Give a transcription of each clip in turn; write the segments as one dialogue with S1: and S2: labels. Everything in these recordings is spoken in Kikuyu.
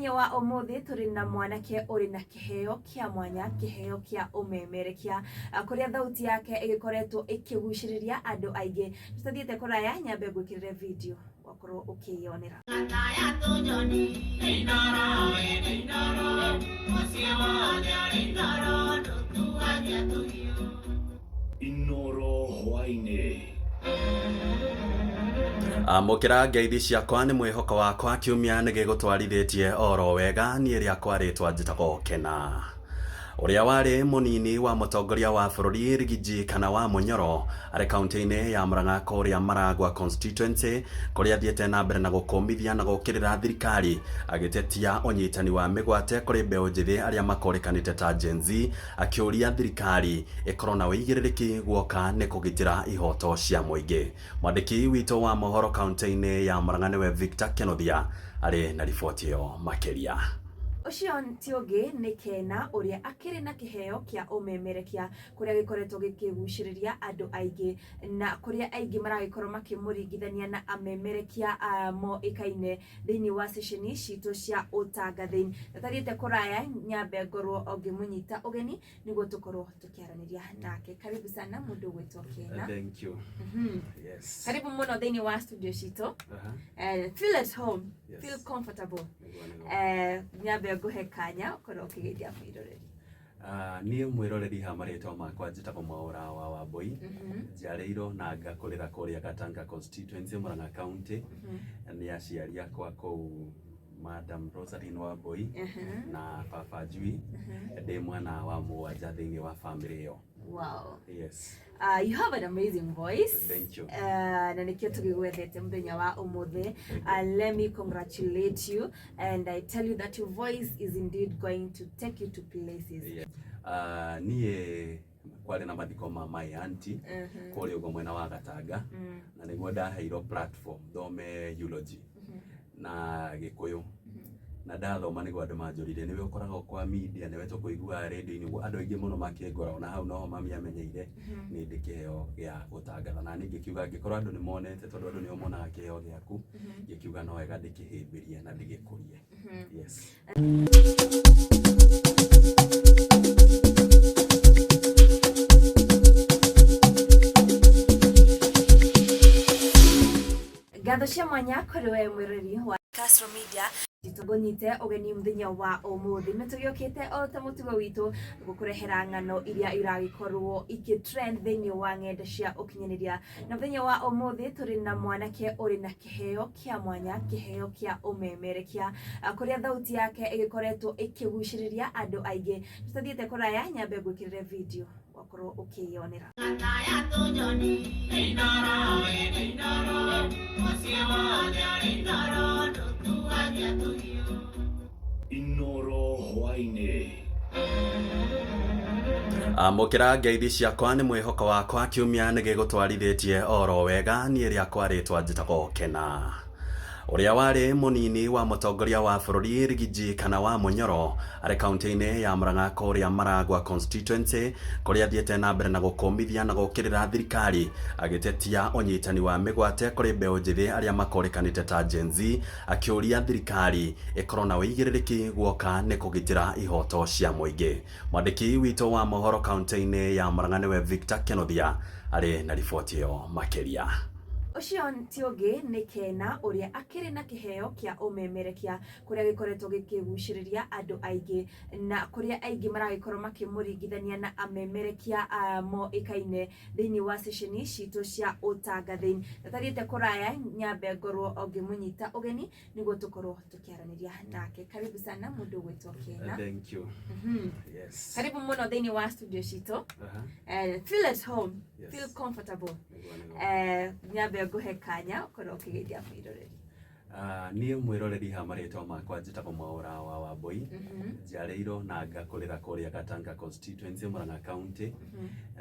S1: Mũthenya wa ũmũthĩ tũrĩ na mwanake ũrĩ na kĩheo kĩa mwanya, kĩheo kĩa ũmemerekia, kũrĩa thauti yake ĩgĩkoretwo ĩkĩgucĩrĩria andũ aingĩ. Tũtathiĩte kũraya, nyambe ngwĩkĩrĩre video wakorwo ũkĩyonera.
S2: Inoro hwainĩ.
S3: Amũkĩra ngeithi ciakwa nĩ mwĩhoko wakwa kiumia nĩ gĩgũtwarithĩtie oro wega niĩ rĩakwa rĩtwa njĩtagwo Kena. Ũrĩa warĩ mũnini wa mũtongoria wa bũrũri Rigiji kana wa Mũnyoro arĩ kaunti-inĩ ya Murang'a kũrĩa Maragwa constituency kũrĩa athiĩte na mbere na gũkũmithia na gũkĩrĩra thirikari agĩtetia ũnyitani wa mĩgwate kũrĩ mbeũ njĩthĩ arĩa makũrĩkanĩte ta Gen Z akĩũria thirikari ĩkorwo na ũigĩrĩrĩki guoka nĩ kũgitĩra ihoto cia mũingĩ. Mwandĩki witũ wa mohoro kaunti-inĩ ya Murang'a nĩwe Victor Kenothia arĩ na riboti ĩyo makĩria.
S1: Ũcio ti ũngĩ nĩ Kena ũrĩa akĩrĩ na kĩheo kĩa ũmemerekia kũrĩa gĩkoretwo gĩkĩgucĩrĩria andũ aingĩ na kũrĩa aingĩ maragĩkorwo makĩmũringithania na amemerekia moĩkaine thĩinĩ wa ceceni citũ cia ũtangathi. Tathiĩte kũraya nyambe ngorwo ngĩmũnyita ũgeni nĩguo tũkorwo tũkĩaranĩria nake. Karibu sana mũndũ ũgwĩtwo Kena.
S3: Thank you. Yes.
S1: Karibu mũno thĩinĩ wa studio citũ.
S3: Aha.
S1: Feel at home.
S3: Yes.
S1: Feel comfortable.
S3: Nĩguo, nĩguo.
S1: Nyambe ngũhe kanya ũkorwo ũkĩgeithia mwĩroreri.
S3: Ah, niĩ mwĩroreri ha marĩtwa makwa njĩtagwo Mwaũra wa Wambũi. Njiarĩirwo na ngakũrĩra kũrĩa Gatanga constituency, Murang'a County. Nĩ aciari akwa kũu Madam Rosaline Wambũi na baba Njui. Ndĩ mwana wa mũgwanja thĩinĩ wa family ĩyo.
S1: Wow.
S3: Yes.
S1: You have an amazing voice.
S3: Thank you.
S1: Na nikio tugigwethete muthenya wa umuthi. Let me congratulate you and I tell you that your voice is indeed going to take you to places.
S3: Yeah. Niĩ kwarĩ na mathiko ma my auntie kũrĩa ũguo mwena wa Gatanga na nĩguo ndaheirwo platform thome eulogy na Gĩkũyũ na ndathoma nĩguo andũ manjũririe nĩwe ũkoragwo kwa media nĩwe tũkũiguaga rĩndiũ-inĩ ũguo andũ aingĩ mũno makĩngora ona hau noho mami amenyeire nĩ ndĩ kĩheo gĩa gũtangatha na niĩ ngĩkiuga angĩkorwo andũ nĩ monete tondũ andũ nĩo monaga kĩheo gĩaku ngĩkiuga no wega ndĩkĩhĩmbĩrie na ndĩgĩkũrie. Yes.
S1: Ngatho cia mwanya kũrĩ we mwĩroreri wa Castro Media tũngũnyite ũgeni mũthenya wa ũmũthĩ nĩ tũgĩũkĩte o ta mũtugo witũ gũkũrehera ng'ano iria iragĩkorwo ikĩ trend thĩinĩ wa ng'enda cia ũkinyanĩria. Na mũthenya wa ũmũthĩ tũrĩ na mwanake ũrĩ na kĩheo kĩa mwanya, kĩheo kĩa ũmemerekia, kũrĩa thauti yake ĩgĩkoretwo ĩkĩgucĩrĩria andũ aingĩ. Tũtathiĩte kũraya, nyambe ngwĩkĩrĩre video wakorwo ũkĩyonera.
S2: Inoro hwainĩ.
S3: Amũkĩra ngeithi ciakwa nĩ mwĩhoko wakwa kiumia nĩ gĩgũtwarithĩtie oro wega niĩ rĩakwa rĩtwa njĩtagwo Kena. Ũrĩa warĩ mũnini wa mũtongoria wa bũrũri Rigiji kana wa Mũnyoro arĩ kaunti-inĩ ya Murang'a kũrĩa Maragwa constituency kũrĩa athiĩte na mbere na gũkũmithia na gũkĩrĩra thirikari agĩtetia ũnyitani wa mĩgwate kũrĩ mbeũ njĩthĩ arĩa makũrĩkanĩte ta Gen Z akĩũria thirikari ĩkorwo na ũigĩrĩrĩki guoka nĩ kũgitĩra ihoto cia mũingĩ. Mwandĩki witũ wa mohoro kaunti-inĩ ya Murang'a nĩwe Victor Kenothia arĩ na riboti ĩyo makĩria.
S1: Ũcio ti ũngĩ nĩ Kena ũrĩa akĩrĩ na kĩheo kĩa ũmemerekia kũrĩa gĩkoretwo gĩkĩgucĩrĩria andũ aingĩ na kũrĩa aingĩ maragĩkorwo makĩmũringithania na amemerekia moĩkaine thĩinĩ wa ceceni citũ cia ũtangathi. Tathiĩte kũraya nyambe ngorwo ngĩmũnyita ũgeni nĩguo tũkorwo tũkĩaranĩria nake. Karibu sana mũndũ ũgwĩtwo Kena.
S3: Thank you. Yes.
S1: Karibu mũno thĩinĩ wa studio citũ.
S3: Aha.
S1: Feel at home.
S3: Yes.
S1: Feel comfortable.
S3: Nĩguo, nĩguo.
S1: Nyambe ngũhe kanya ũkorwo ũkĩgeithia mwĩroreri.
S3: Niĩ mwĩroreri ha marĩtwa makwa njĩtagwo Mwaũra wa Wambũi. Njiarĩirwo na ngakũrĩra kũrĩa Gatanga constituency, Murang'a County.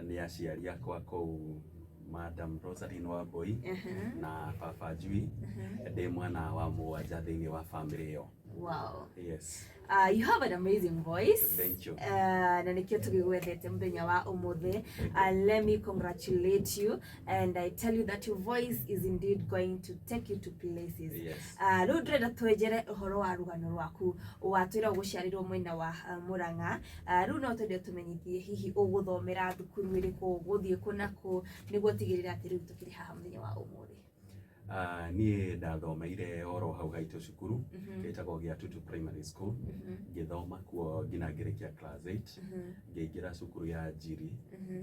S3: Nĩ aciari akwa kũu Madam Rosaline Wambũi na baba Njui. Ndĩ mwana wa mũgwanja thĩinĩ wa family ĩyo.
S1: Wow.
S3: Yes.
S1: You have an amazing voice.
S3: Thank you.
S1: Na nikio tugigwethete muthenya wa umuthi. Let me congratulate you and I tell you that your voice is indeed going to take you to places.
S3: Yes.
S1: Riu ndĩrenda twenjere ũhoro wa rũgano rwaku. Watwĩra ũgũciarĩrwo mwena wa Murang'a. Rĩu no twende ũtũmenyithie hihi ũgũthomera thukuru ĩrĩkũ, ũgũthiĩ kũ na kũ, nĩguo tigĩrĩre atĩ rĩu tũkĩrĩ haha mũthenya wa ũmũthĩ.
S3: Niĩ ndathomeire oro hau haitũ cukuru ĩtagwo Gĩatutu Primary School. Ngĩthoma kuo nginya ngĩrĩkia class 8. Ngĩingĩra cukuru ya Njiri,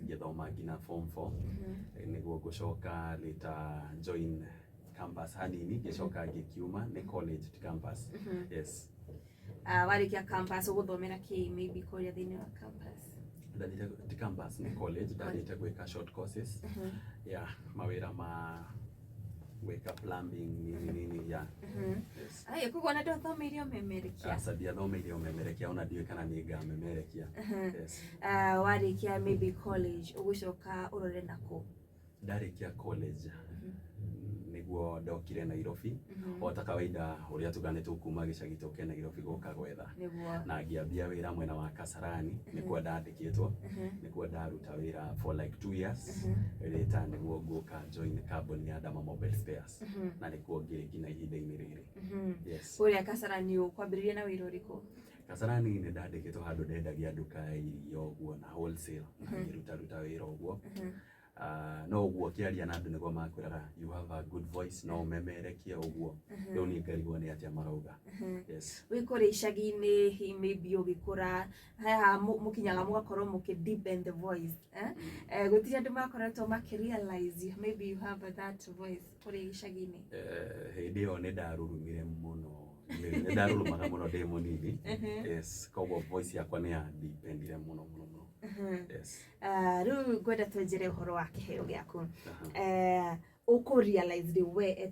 S3: ngĩthoma nginya form 4. Nĩguo ngũcoka later join campus hanini, ngĩcoka ngĩkiuma nĩ college ti campus. Yes.
S1: Warĩkia campus ũgũthomera kĩ maybe kũrĩa thĩinĩ wa campus?
S3: Ndathiĩte ti campus, nĩ college, ndathiĩte gwĩka short courses. Yeah, mawĩra ma gwĩka plumbing nini nini, yeah. Yes.
S1: Aya, koguo ona ndwathomeire ũmemerekia?
S3: Aca, ndiathomeire ũmemerekia, ona ndiũĩ kana nĩ ngamemerekia. Yes.
S1: Warĩkia maybe college ũgũcoka ũrore nakũ?
S3: Ndarĩkia college nĩguo ndokire Nairobi, o ta kawaida ũrĩa tuga nĩ tũkuma gĩcagi tũke Nairobi gũka gwetha.
S1: Nĩguo.
S3: Na ngĩambia wĩra mwena wa Kasarani, nĩkuo ndandĩkĩtwo, nĩkuo ndaruta wĩra for like 2 years. Later nĩguo ngũka join kambuni ya Dama Mobile Spares, na nĩkuo ngĩrĩ nginya ihinda-inĩ rĩrĩ. Yes.
S1: Kũrĩa Kasarani ũkwambĩrĩria na wĩra ũrĩkũ?
S3: Kasarani nĩ ndandĩkĩtwo handũ ndendagia nduka ya irio ũguo na wholesale, na ngĩrutaruta wĩra ũguo. No ũguo ũkĩaria na andũ nĩguo makwĩraga you have a good voice, no ũmemerekie ũguo. Rĩu niĩ ngarigwo nĩ atĩa marauga. Yes.
S1: Wĩ kũrĩa icagi-inĩ hihi maybe ũgĩkũra haha mũkinyaga mũgakorwo mũkĩ deepen the voice, eh? Gũtirĩ andũ makoretwo makĩ realize maybe you have that voice kũrĩa icagi-inĩ?
S3: Hĩndĩ ĩyo nĩ ndarurumire mũno, nĩ ndarurumaga mũno ndĩ mũnini. Yes, koguo voice yakwa nĩ ya deependire mũno mũno mũno. Yes.
S1: Rĩu ngwenda twenjere ũhoro wa kĩheo gĩaku. Ũkũ realize rĩ we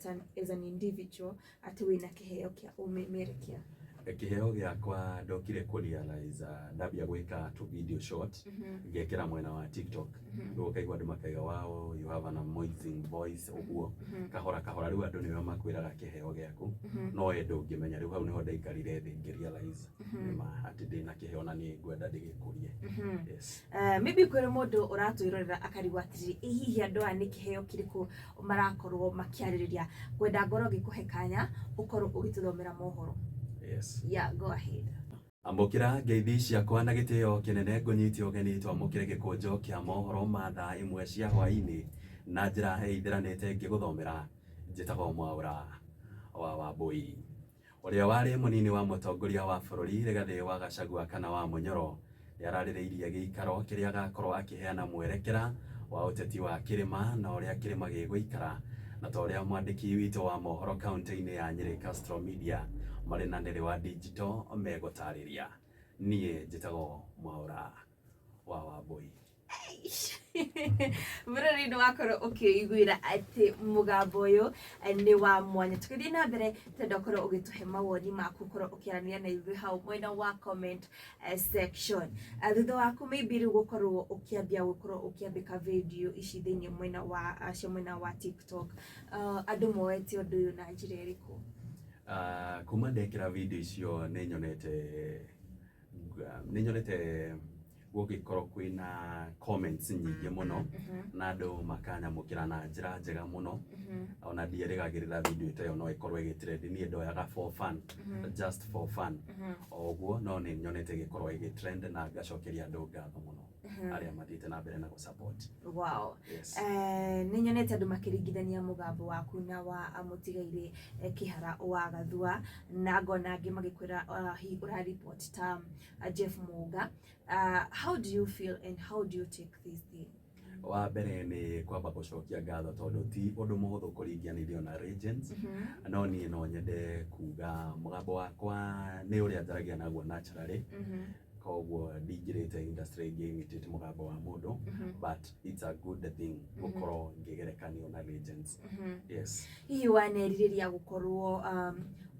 S1: as an individual atĩ wĩna kĩheo kĩa ũmemerekia?
S3: Kĩheo gĩakwa ndokire kũ realize ndambia gwĩka tu video short, ngekĩra mwena wa TikTok. Rĩu ũkaigua andũ makaiga wow, you have an amazing voice ũguo. Kahora kahora rĩu andũ nĩo makwĩraga kĩheo gĩaku, no we ndũngĩmenya. Rĩu hau nĩho ndaikarire thĩ ngĩ realize nĩma atĩ ndĩna kĩheo na nĩ ngwenda ndĩgĩkũrie. Yes.
S1: Maybe kwĩ mũndũ ũratwĩrorera akarigwo atĩrĩrĩ, ĩ hihi andũ aya nĩ kĩheo kĩrĩkũ marakorwo makĩarĩrĩria? Ngwenda ngorwo ngĩkũhe kanya ũkorwo ũgĩtũthomera mohoro.
S3: Yes.
S1: Yeah, go ahead.
S3: Amũkĩra ngeithi ciakwa na gĩtĩo kĩnene, ngũnyite ũgeni twamũkĩre gĩkũnjo kĩa mohoro ma thaa 1 cia hwaĩ-inĩ na njĩra ĩithĩranĩte ngĩgũthomera. Njĩtagwo Mwaũra wa Wambũi. Ũrĩa warĩ mũnini wa mũtongoria wa bũrũri Rigathĩ wa Gachagua kana wa Mũnyoro nĩararĩrĩirie gĩikaro kĩrĩa agakorwo akĩheana mwerekera wa ũteti wa kĩrĩma na ũrĩa kĩrĩma gĩgũikara, na ta ũrĩa mwandĩki witũ wa mohoro kaunti-inĩ ya Nyĩrĩ Castro Media marĩ na Nĩrĩ wa Digital megũtarĩria. Niĩ njĩtagwo Mwaũra wa Wambũi.
S1: Mũrori nĩ wakorwo ũkĩiguĩra atĩ mũgambo ũyũ nĩ wa mwanya. Tũgĩthiĩ na mbere tũrenda ũkorwo ũgĩtũhe mawoni maku, ũkorwo ũkĩaranĩria na ithuĩ hau mwena wa comment section. Thutha waku maybe rĩu gũkorwo ũkĩambia gũkorwo ũkĩambĩka video ici thĩinĩ mwena wa cia mwena wa TikTok, andũ moete ũndũ ũyũ na njĩra ĩrĩkũ?
S3: Kuma ndekĩra video icio nĩ nyonete gũgĩkorwo kwĩna comments nyingĩ mũno, na andũ makanyamũkĩra na njĩra njega mũno. Ona ndierĩgagĩrĩra video ta ĩyo no ĩkorwo ĩgĩ trend. Niĩ ndoyaga for fun, just for fun o ũguo, no nĩ nyonete ĩgĩkorwo ĩgĩ trend na ngacokeria andũ ngatho mũno arĩa mathiĩte na mbere na gũ support.
S1: Wow.
S3: Yes.
S1: Nĩ nyonete andũ makĩringithania mũgambo waku na wa mũtigairĩ Kĩhara wa Gathua, na ngona angĩ magĩkwĩra hihi ũra report ta Jeff Mũnga. How do you feel and how do you take this thing?
S3: Wa mbere nĩ kwamba gũcokia ngatho tondũ ti ũndũ mũhũthũ kũringanithio na legends, no niĩ no nyende kuga mũgambo wakwa nĩ ũrĩa njaragia naguo naturally, koguo ndingĩrĩte industry ngĩ imitate mũgambo wa mũndũ, but it's a good thing gũkorwo ngĩgerekanio na legends. Yes.
S1: Hihi wanerirĩria gũkorwo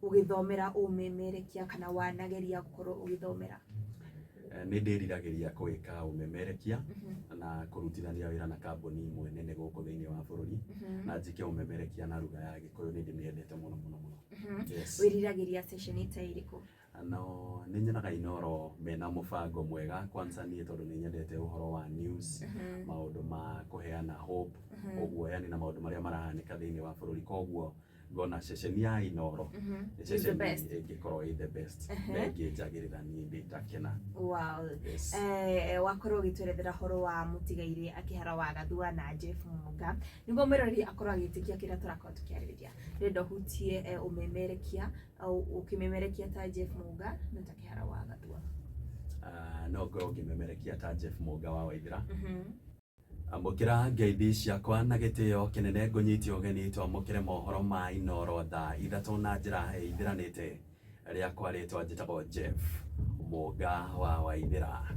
S1: ũgĩthomera ũmemerekia kana wanageria gũkorwo ũgĩthomera?
S3: Nĩ ndĩriragĩria gwĩka ũmemerekia na kũrutithania wĩra na kambuni imwe nene gũkũ thĩinĩ wa bũrũri, na njĩke ũmemerekia na lugha ya Gĩkũyũ. Nĩ ndĩmĩendete mũno mũno mũno. Yes.
S1: Wĩriragĩria session ta ĩrĩkũ?
S3: No nĩ nyonaga Inooro mena mũbango mwega, kwanza niĩ tondũ nĩ nyendete ũhoro wa news, maũndũ ma kũheana hope ũguo, yani na maũndũ marĩa marahanĩka thĩinĩ wa bũrũri. Koguo ngona ceceni ya Inooro nĩ
S1: Is the
S3: ceceni
S1: best.
S3: ĩngĩkorwo ĩ the best na ĩngĩnjagĩrĩra niĩ ndĩ ta Kena. Yes.
S1: Wakorwo ũgĩtwerethera ũhoro wa mũtigairĩ akĩhara wa Gathua na Jeff Munga, nĩguo mwĩroreri akorwo agĩtĩkia kĩrĩa tũrakorwo tũkĩarĩrĩria. Ndĩrenda ũhutie ũmemerekia, ũkĩmemerekia ta Jeff Munga na ta Kĩhara wa Gathua.
S3: Ah, no ngorwo ngĩmemerekia ta Jeff Munga wa Waithera. Amũkĩra ngeithi ciakwa na gĩtĩo kĩnene, ngũnyite ũgeni twamũkĩre mohoro ma Inooro thaa 3 na njĩra ĩithĩranĩte. Rĩakwa rĩtwa njĩtagwo Jeff Mũnga wa Waithera.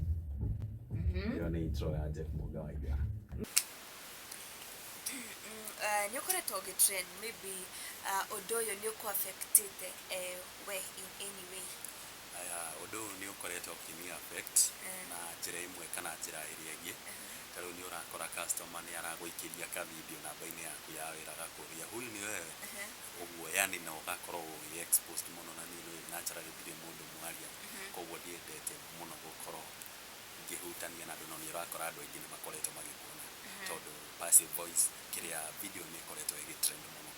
S3: Ĩyo nĩ intro ya Jeff Mũnga wa Waithera.
S1: Nĩ ũkoretwo ũgĩtrend, maybe ũndũ ũyũ nĩ ũkũ-affectĩte we in any way?
S3: Aya, ũndũ ũyũ nĩ ũkoretwo ũkĩni affect na njĩra ĩmwe kana njĩra ĩrĩa ĩngĩ. Ta rĩu nĩ ũrakora customer nĩ aragũikĩria ka video namba-inĩ yaku ya wĩra, agakũria, "Huyu ni wewe?" Ũguo yani na ũgakorwo wĩ exposed mũno, na niĩ nĩ naturally ndirĩ mũndũ mwaria, koguo ndiendete mũno gũkorwo ngĩhutania na andũ, no nĩ ũrakora andũ aingĩ nĩ makoretwo magĩkuona tondũ passive voice kĩrĩa video nĩ ĩkoretwo ĩgĩtrend mũno mũno.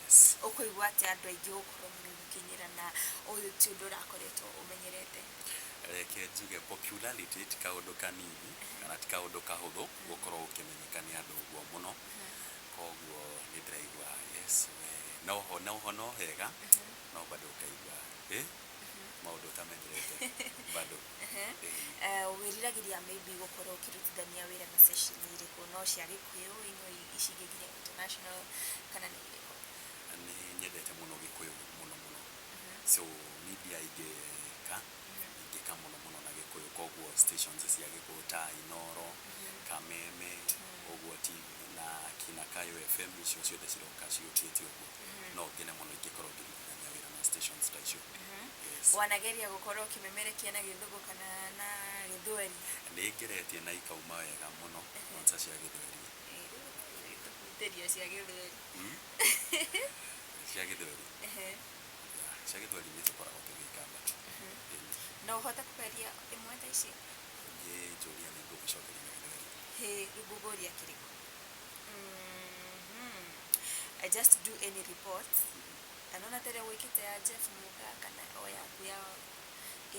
S3: Yes.
S1: Ũkũigua atĩa andũ aingĩ gũkorwo magĩgũkinyĩra, na ũyũ ti ũndũ ũrakoretwo ũmenyerete?
S3: Reke njuge popularity ti kaũndũ kanini kana ti kaũndũ kahũthũ gũkorwo ũkĩmenyeka nĩ andũ ũguo mũno. Koguo nĩ ndĩraigua, yes, we noho noho no hega, no bado ũkaigua maũndũ ũtamenyerete bado.
S1: Wĩriragĩria maybe gũkorwo ũkĩrutithania wĩra na session irĩkũ? No cia Gĩkũyũ, ino ici ingĩ nginya international, kana nĩ irĩkũ?
S3: Nĩ nyendete mũno Gĩkũyũ mũno mũno, so media ingĩka mũno mũno na Gĩkũyũ. Koguo stations cia Gĩkũyũ ta Inooro, Kameme ũguo TV na kina Kayo FM, icio ciothe ciroka ciũkĩte ũguo, no ngene mũno ingĩkorwo ngĩrutithania wĩra na stations ta icio. Yes.
S1: Wanageria gũkorwo ũkĩmemerekia na Gĩthũngũ kana na Gĩthweri?
S3: Nĩ ngeretie na ikauma wega mũno, kwanza cia Gĩthweri.
S1: Tũhutĩrio cia Gĩthweri.
S3: Cia Gĩthweri. Yeah, cia Gĩthweri nĩ tũkoragwo tũgĩka but
S1: No ũhote kũgeria ĩmwe ta ici?
S3: Ũngĩnjũria nĩ ngũgũcokeria na Gĩthweri.
S1: Hĩ, rĩu ngũkũria kĩrĩkũ? I just do any report anona ta ĩrĩa wĩkĩte ya Jeff Muga, kana o yaku ya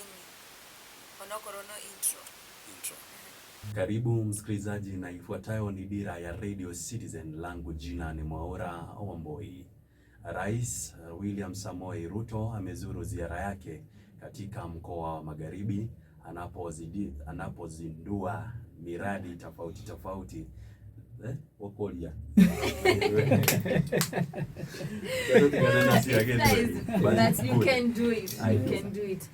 S1: any, onokorwo no intro.
S3: Intro. Karibu msikilizaji, na ifuatayo ni dira ya Radio Citizen. Langu jina ni Mwaura Wamboi. Rais William Samoei Ruto amezuru ziara yake katika mkoa wa Magharibi anapozindua miradi tofauti tofauti. Wakoria.
S1: Nice. But you can do it.
S3: I
S1: You
S3: do.
S1: can do it.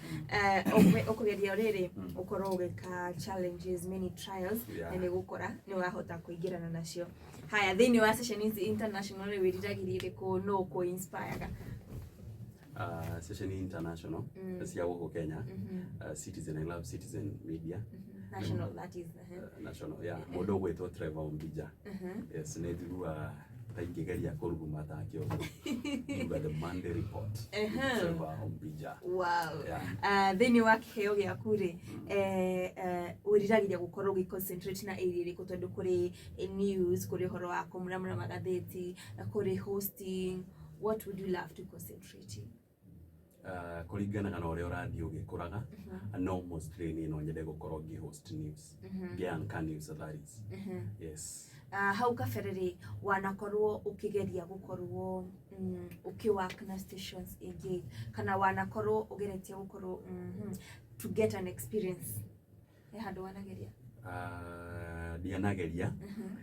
S1: Ũkũgeria rĩrĩ ũkorwo ũgĩka challenges, many trials, na nĩ gũkora nĩ ũrahota kũingĩrana nacio. Haya, thĩinĩ wa session ici international rĩ, wĩriragĩria ĩrĩkũ? No ũkũ inspire?
S3: Session international cia gũkũ Kenya, Citizen, I love Citizen Media.
S1: National, that is.
S3: National, yeah, mũndũ ũgwĩtwo Trevor Ombija. Yes, nĩ njiguaga ta ingĩgeria kũruruma take ũguo, ngiuga "The Monday Report with Trevor Ombija." Yeah.
S1: Thĩinĩ wa kĩheo gĩaku rĩ, wĩriragĩria gũkorwo ũgĩ concentrate na area ĩrĩkũ? Tondũ kũrĩ news, kũrĩ ũhoro wa kũmuramura magathĩti, kũrĩ hosting. What would you love to concentrate in?
S3: Kũringanaga na ũrĩa ũrathiĩ ũgĩkũraga, no mostly niĩ no nyende gũkorwo ngĩ host news, ngĩ anchor news, that is. Yes.
S1: Hau kabere rĩ, wanakorwo ũkĩgeria gũkorwo ũkĩ work na stations ingĩ, kana wanakorwo ũgeretie gũkorwo to get an experience, he handũ wanageria?
S3: Ndianageria.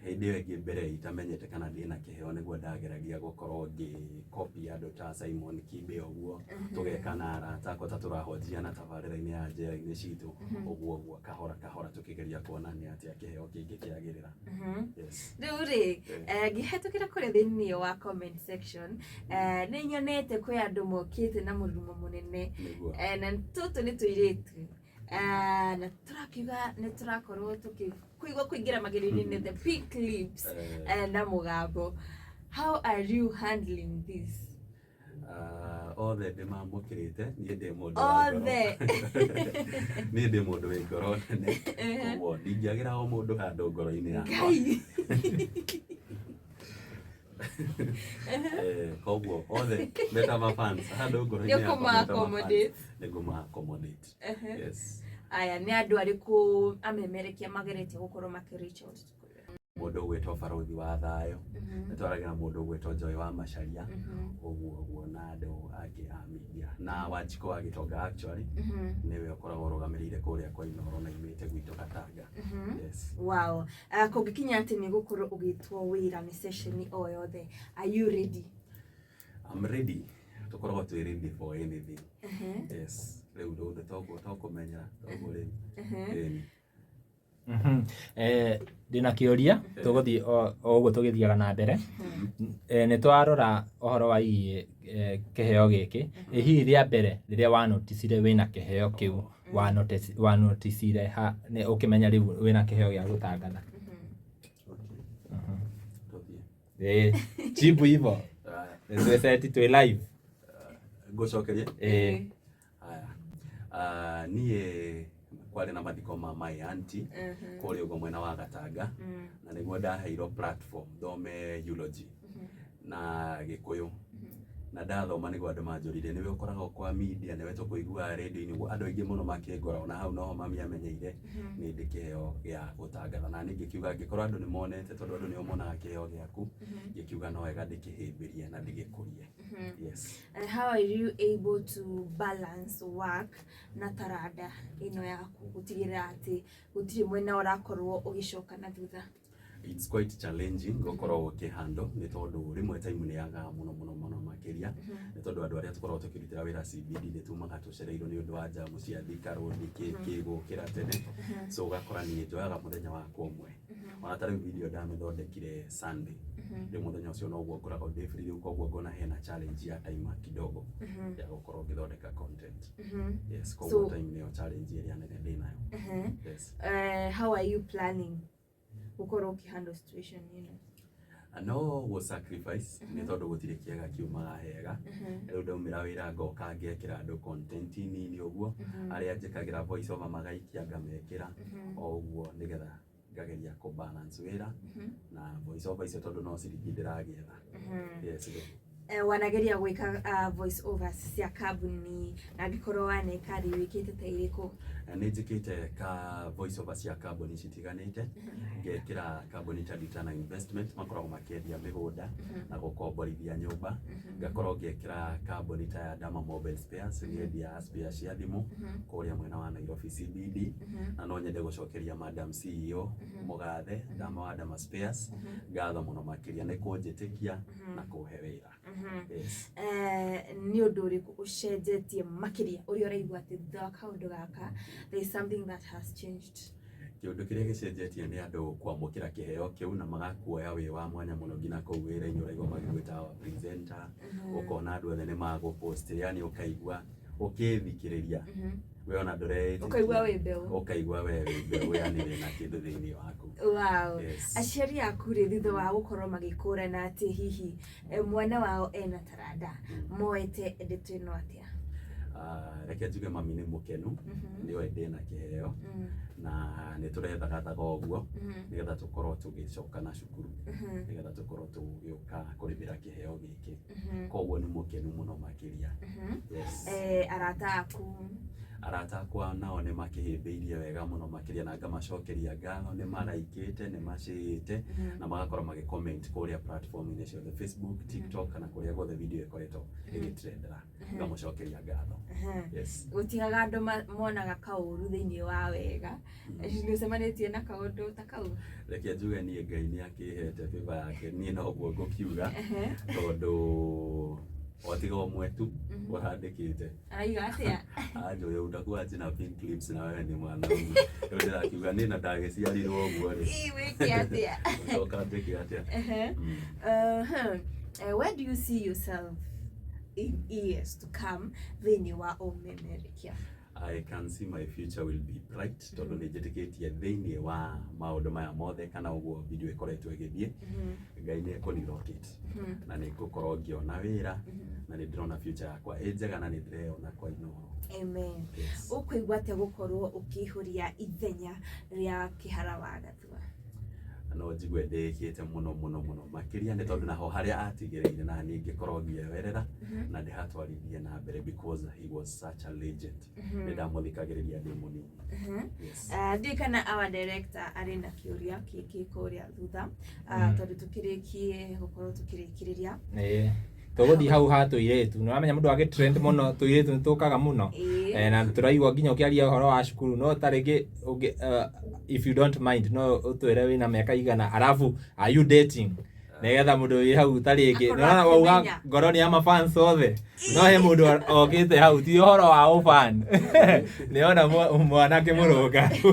S3: Hĩndĩ ĩyo ĩngĩ mbere itamenyete kana ndĩna kĩheo, nĩguo ndageragia gũkorwo ngĩ copy andũ ta Simon Kibe ũguo, tũgeka na arata akwa ta tũrahonjia na tabarĩra-inĩ ya njera-inĩ citũ ũguo ũguo, kahora kahora, tũkĩgeria kuona nĩ atĩa kĩheo kĩngĩ kĩagĩrĩra. Yes.
S1: Rĩu rĩ, ngĩhetũkĩra kũrĩa thĩinĩ wa comment section, nĩ nyonete kwĩ andũ mokĩte na mũrurumo mũnene.
S3: Nĩguo.
S1: Na tũtũ nĩ tũirĩtu. Na tũrakiuga nĩ tũrakorwo tũkĩkũigua kũingĩra magerio-inĩ the pink lips na mũgambo. How are you handling this?
S3: Othe ndĩmamũkĩrĩte, niĩ ndĩ mũndũ wa ngoro.
S1: Othe.
S3: Niĩ ndĩ mũndũ wĩ ngoro nene, koguo ndingĩagĩra o mũndũ handũ ngoro-inĩ yakwa.
S1: Ngai.
S3: Koguo othe meta ma fans handũ ngoro-inĩ
S1: Nĩ
S3: yakwa meta ma fans,
S1: ũkũma-accommodate.
S3: nĩ ngũma accommodate. Yes.
S1: Aya, nĩ andũ arĩkũ amemerekia mageretie gũkorwo makĩ reach out to kũrĩ?
S3: Mũndũ ũgwĩtwo Barũthi wa Thayũ, nĩ twaragia na mũndũ ũgwĩtwo Joy wa Macharia, ũguo ũguo na andũ angĩ a media na Wanjikũ wa Gĩtonga, actually nĩwe ũkoragwo ũrũgamĩrĩire kũrĩa kwa Inooro na imĩte gwitũ Gatanga. Yes.
S1: Wow. Kũngĩkinya atĩ nĩ gũkorwo ũgĩtwo wĩra nĩ session o yothe, are you ready?
S3: I'm ready. Tũkoragwo twĩ ready for anything. Yes. Rĩu rũndũ toguo tokũmenyera toguo rĩu. Ĩni.
S4: Ndĩna kĩũria, tũgũthiĩ o ũguo tũgĩthiaga na mbere. Nĩ twarora ũhoro wa igiĩ kĩheo gĩkĩ. Ĩ hihi rĩa mbere rĩrĩa wanoticire wĩna kĩheo kĩu, wanoticire ha nĩ ũkĩmenya rĩu wĩna kĩheo gĩa gũtangatha?
S3: Okay. Tũthiĩ.
S4: Ĩ, jibu hivyo.
S3: Haya.
S4: Twĩceti twĩ live.
S3: Ngũcokerie.
S4: Ĩ.
S3: Haya. Niĩ kwarĩ na mathiko ma my auntie kũrĩa ũguo mwena wa Gatanga, na nĩguo ndaheirwo platform thome eulogy na Gĩkũyũ, na ndathoma nĩguo andũ manjũririe, nĩwe ũkoragwo kwa media, nĩwe tũkũiguaga radio-inĩ, ũguo andũ aingĩ mũno makĩngora. Ona hau noho mami amenyeire nĩ ndĩ kĩheo gĩa gũtangatha, na niĩ ngĩkiuga angĩkorwo andũ nĩ monete, tondũ andũ nĩo monaga kĩheo gĩaku, ngĩkiuga no wega ndĩkĩhĩmbĩrie na ndĩgĩkũrie. Yes.
S1: And how are you able to balance work na taranda ĩno yaku, gũtigĩrĩra atĩ gũtirĩ mwena ũrakorwo ũgĩcoka na thutha?
S3: It's quite challenging gũkorwo ũkĩhandle, nĩ tondũ rĩmwe time nĩ yagaga mũno mũno mũno makĩria, nĩ tondũ andũ arĩa tũkoragwo tũkĩrutĩra wĩra CBD nĩ tumaga tũcereirwo nĩ ũndũ wa jamu cia Thika Road, kĩ gũkĩra tene, so ũgakora niĩ njoyaga mũthenya wakwa ũmwe. Ona ta rĩu video ndamĩthondekire Sunday, rĩu mũthenya ũcio noguo ngoragwo ndĩ free rĩu, koguo ngona hena challenge ya time kidogo ya gũkorwo ngĩthondeka content. Yes, koguo time nĩyo challenge ĩrĩa nene ndĩnayo. Yes.
S1: How are you planning gũkorwo ũkĩhandle situation ĩno?
S3: No gũ sacrifice, nĩ tondũ gũtirĩ kĩega kiumaga hega. Rĩu ndaumĩra wĩra ngoka ngekĩra andũ content nini ũguo, arĩa njĩkagĩra voice over magaikia ngamekĩra o ũguo, nĩgetha ngageria kũ balance wĩra na voice over icio, tondũ no ciringi ndĩragĩetha. Yes.
S1: Wanageria gwĩka voice overs cia kambuni, na angĩkorwo waneka rĩ, wĩkĩte ta irĩkũ?
S3: Nĩ njĩkĩte ka voice over cia kambuni citiganĩte, ngekĩra kambuni ta Ditana Investment, makoragwo makĩendia mĩgũnda na gũkomborithia nyũmba, ngakorwo ngĩkĩra kambuni ta ya Dama Mobile Spares, nĩendia spare cia thimũ kũrĩa mwena wa Nairobi CBD, na no nyende gũcokeria Madam CEO Mũgathe Dama wa Dama Spares ngatho mũno makĩria nĩ kũnjĩtĩkia na kũhe wĩra. Yes.
S1: Nĩ ũndũ ũrĩkũ ũcenjetie makĩria ũrĩa ũraigua atĩ thutha wa kaũndũ gaka there is something that has changed?
S3: Kĩũndũ kĩrĩa gĩcenjetie nĩ andũ kwamũkĩra kĩheo kĩu na magakuoya wĩ wa mwanya mũno, nginya kũu wĩra-inĩ ũraigua magĩgwĩta our presenter, ũkona andũ othe nĩ magũpost, yani ũkaigua ũkĩthikĩrĩria we ona ndũreĩtĩkia.
S1: Ũkaigua wĩ mbeũ.
S3: Ũkaigua we wĩ mbeũ, yani wĩna kĩndũ thĩinĩ waku.
S1: Wow.
S3: Yes.
S1: Aciari aku rĩ, thutha wa gũkorwo magĩkũrana atĩ hihi mwana wao ena taranda, moete ndeto ĩno atĩa?
S3: Reke njuge mami nĩ mũkenu, nĩoĩ ndĩna kĩheo, na nĩ tũrethagathaga ũguo nĩgetha tũkorwo tũgĩcoka na cukuru, nĩgetha tũkorwo tũgĩũka kũrĩmĩra kĩheo gĩkĩ, koguo nĩ mũkenu mũno makĩria. Yes.
S1: Arata aku?
S3: Arata akwa nao nĩ makĩhĩmbĩirie wega mũno makĩria, na ngamacokeria ngatho, nĩ maraikĩte, nĩ macĩĩte na magakorwo magĩ comment kũrĩa platform-inĩ ciothe, Facebook, TikTok kana kũrĩa guothe video ĩkoretwo ĩgĩtrendera, ngamũcokeria ngatho. Yes.
S1: Gũtigaga andũ monaga kaũru thĩinĩ wa wega, nĩ ũcemanĩtie na kaũndũ ta kau?
S3: Reke njuge niĩ Ngai nĩ akĩhete favor yake, niĩ noguo ngũkiuga, tondũ o tiga ũmwe tu ũrandĩkĩte.
S1: Araiga atĩa?
S3: Anjũĩ utakuwa na pink lips na wewe ni mwanaume. Rĩu ndĩrakiuga niĩ na ndagĩciarirwo ũguo rĩ,
S1: Ĩ, wĩke atĩa?
S3: Ũcoka njĩke atĩa?
S1: Where do you see yourself in years to come thĩinĩ wa ũmemerekia?
S3: I can see my future will be bright tondũ nĩ njĩtĩkĩtie thĩinĩ wa maũndũ maya mothe kana ũguo video ĩkoretwo ĩgĩthiĩ, Ngai nĩ ekũnilocate na nĩ ngũkorwo ngĩona wĩra, na nĩ ndĩrona future yakwa ĩ njega na nĩ ndĩreyona kwa Inooro.
S1: Amen.
S3: Yes.
S1: Ũkũigua atĩa gũkorwo ũkĩihũria ithenya rĩa Kĩhara wa Gathua?
S3: No njigue ndĩkĩte mũno mũno mũno makĩria, nĩ tondũ naho harĩa atigĩrĩire na niĩ ngĩkorwo ngĩoerera na ndĩhatwarithie na mbere, because he was such a legend. Nĩ ndamũthikagĩrĩria ndĩ mũnini. Yes.
S1: Ndiũĩ kana our director arĩ na kĩũria kĩngĩ kũrĩa thutha, tondũ tũkĩrĩkie gũkorwo tũkĩrĩkĩrĩria.
S4: Ĩĩ. Tũgũthiĩ hau ha tũirĩtu, nĩ ũramenya mũndũ agĩ trend mũno, tũirĩtu nĩ tũkaga mũno. Na tũraigua nginya ũkĩaria ũhoro wa cukuru, no ta rĩngĩ if you don't mind, no ũtwĩre wĩna mĩaka igana, arabu are you dating, nĩgetha mũndũ wĩ hau ta rĩngĩ
S1: Akorwo
S4: nĩwona wauga
S1: akĩmenya.
S4: ngoro nĩ ya mafans othe, no he mũndũ okĩte hau ti ũhoro wa ũfan, nĩona mwanake mũrũngaru.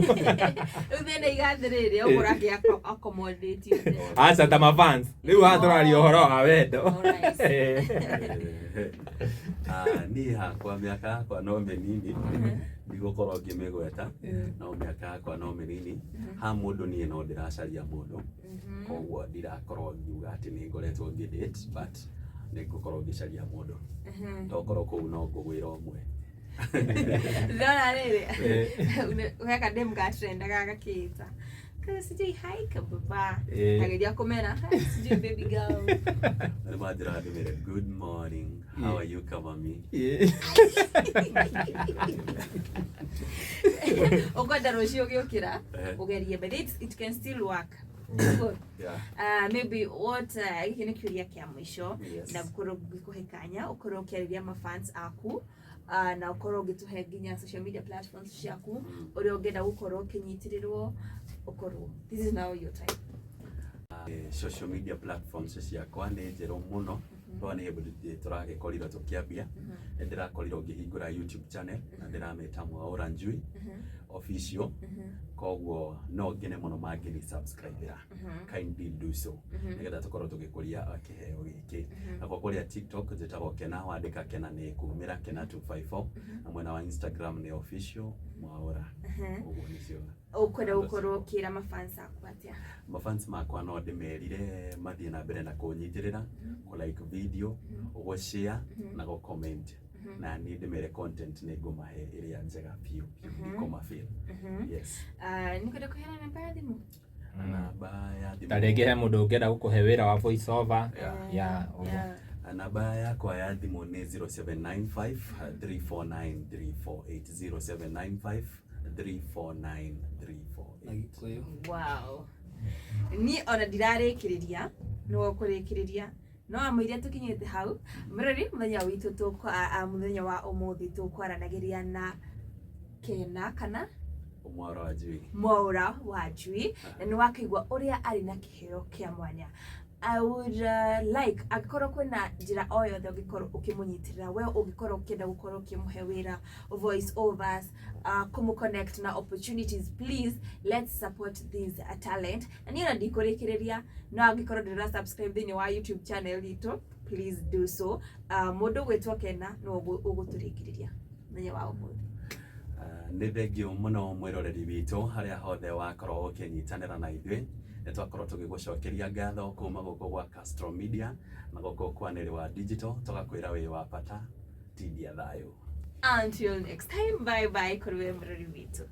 S1: Rĩu thĩna igathĩrĩria ũguo ũrakĩ accommodate.
S4: Aca, ta mafans rĩu haha tũraria ũhoro wa wendo.
S1: Alright.
S3: Ah, niĩ hakwa mĩaka yakwa no mĩnini, ndigũkorwo ngĩmĩgweta, no mĩaka yakwa no mĩnini. Ha mũndũ, niĩ no ndĩracaria mũndũ, koguo ndirakorwo ngiuga atĩ nĩ ngoretwo ngĩ date, but nĩ ngũkorwo ngĩcaria mũndũ. Tokorwo kũu no ngũgwĩra ũmwe.
S1: Ndĩrona rĩrĩ he kademu gatrendaga gakĩta sijui hi kababa, kageria kũmera hi sijui baby girl.
S3: Nĩ manjĩra ndĩmĩre good morning, how are you, kamami?
S1: Ũkwenda rũciũ ũgĩũkĩra ũgerie, but it can still work. Good. Maybe what gĩkĩ nĩ kĩũria kĩa mũico na gũkorwo ngĩkũhe kanya ũkorwo ũkĩarĩria mafans aku, na ũkorwo ũgĩtũhe nginya social media platforms ciaku, ũrĩa ũngĩenda gũkorwo ũkĩnyitĩrĩrwo, ũkorwo this is now your time.
S3: Social media platforms ciakwa nĩ njerũ mũno, to nĩ hĩndĩ tũragĩkorirwo tũkĩambia. Nĩ ndĩrakorirwo ngĩhingũra YouTube channel na ndĩramĩta Mwaũra Njui Official, koguo no ngene mũno mangĩni subscribe. Kindly do so nĩgetha tũkorwo tũgĩkũria kĩheo gĩkĩ. Nakwa kũrĩa TikTok njĩtagwo Kena, wandĩka Kena nĩ kumĩra Kena 254, na mwena wa Instagram nĩ Official Mwaũra. Ũguo nĩcio.
S1: Ũkwenda gũkorwo ũkĩra mafans aku atĩa?
S3: Mafans makwa no ndĩmerire mathiĩ na mbere na kũnyitĩrĩra, kũ like video, gũ share na gũ comment, na niĩ ndĩmere content nĩ ngũmahe ĩrĩa njega biũ biũ, ndikũmafail. Yes.
S1: Nĩ kwenda kũheana namba ya thimũ?
S3: Namba ya thimũ.
S4: Ta rĩngĩ he mũndũ ũngĩenda gũkũhe wĩra wa voice over ya ũguo.
S3: Namba yakwa ya thimũ nĩ 0795 349 348, 0795 349 348.
S1: Wow, niĩ ona ndirarĩkĩrĩria, nĩwe ũkũrĩkĩrĩria, no amũiria tũkinyĩte hau. Mũrori, mũthenya witũ mũthenya wa ũmũthĩ tũkwaranagĩria na Kena kana
S3: Mwaũra wa Njui.
S1: Mwaũra wa Njui, na nĩ wakĩigua ũrĩa arĩ na kĩheo kĩa mwanya. I would like angĩkorwo kwĩna njĩra o yothe ũngĩkorwo ũkĩmũnyitĩrĩra, we ũngĩkorwo ũkĩenda gũkorwo ũkĩmũhe wĩra, voice overs, kũmũ connect na opportunities, please let's support this talent. Na niĩ ona ndikũrĩkĩrĩria, no angĩkorwo ndũra subscribe thĩinĩ wa YouTube channel itũ, please do so. Mũndũ gwĩtwo Kena no ũgũtũrĩkĩrĩria mũthenya wa ũmũthĩ.
S3: Nĩ thengio mũno mwĩroreri witũ harĩa hothe wakorwo ũkĩnyitanĩra na ithuĩ. Nĩ twakorwo tũgĩgũcokeria ngatho kuma gũkũ gwa Castro Media na gũkũ kwa Nĩrĩ wa Digital, tũgakwĩra wĩ wa bata, tindia thayũ.
S1: Until next time, bye bye kũrĩ we mũrori witũ.